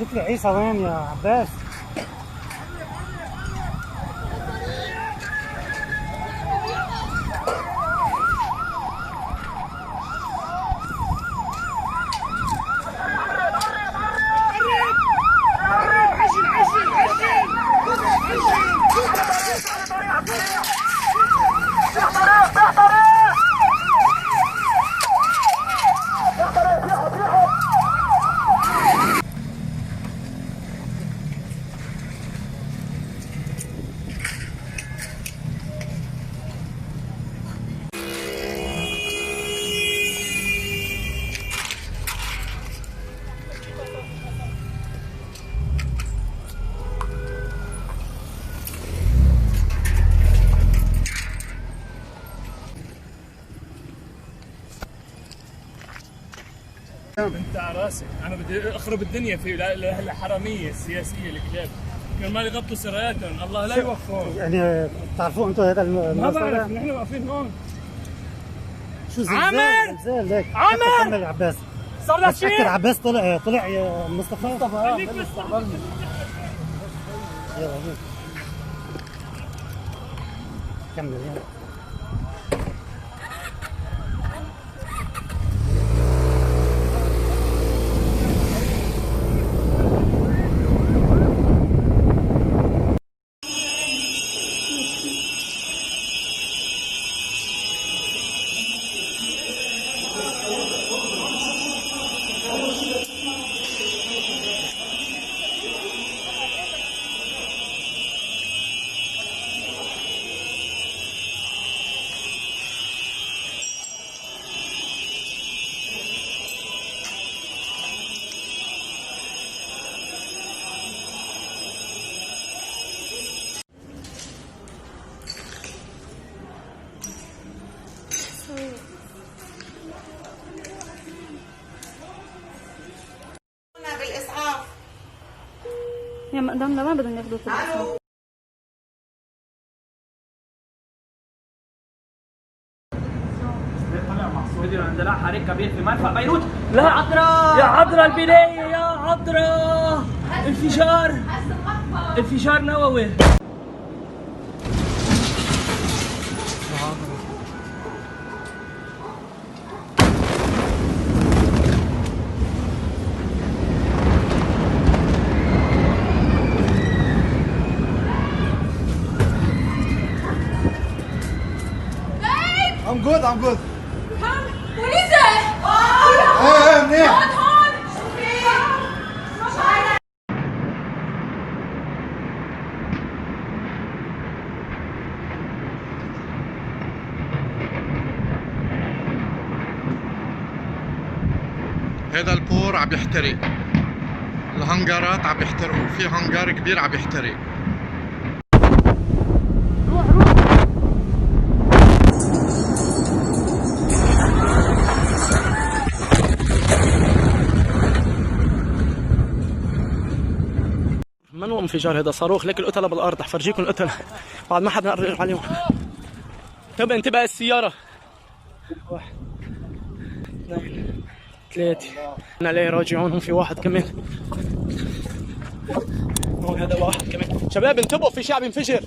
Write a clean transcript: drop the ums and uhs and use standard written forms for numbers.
شوف لي عيسى وين يا عباس. انت على راسي، انا بدي اخرب الدنيا في الحرامية السياسية الكلاب، كرمال يغطوا سراياتهم، الله لا يوفقهم. يعني بتعرفوه انتم هذا؟ ما بعرف، نحن واقفين هون. شو زلزال؟ عامر! زلزال ليك. عامر! كمل عباس. صار لك شيء؟ عباس طلع يا مصطفى. خليك بس. يلا كمل يلا. بالإسعاف. يا مقدمنا ما بدهم ياخذوك بالإسعاف. فيديو اندلاع حريق كبير في مرفأ بيروت. لا عذرا يا عذرا البناية يا عذرا، انفجار انفجار نووي. I'm good, I'm good. What is it? ايه ايه منيح. هون هذا ال port عم يحترق، الهنجرات عم يحترقوا، في هنجر كبير عم يحترق. روح روح. من هو انفجار هذا؟ صاروخ. ليك القتلة بالارض، رح فرجيكم القتلة بعد ما حدا نقرب عليهم. انتبه انتبه السيارة. 1 2 3 انا ليه راجعون. هون في واحد كمان، هون هذا واحد كمان. شباب انتبهوا، في شيء عم ينفجر.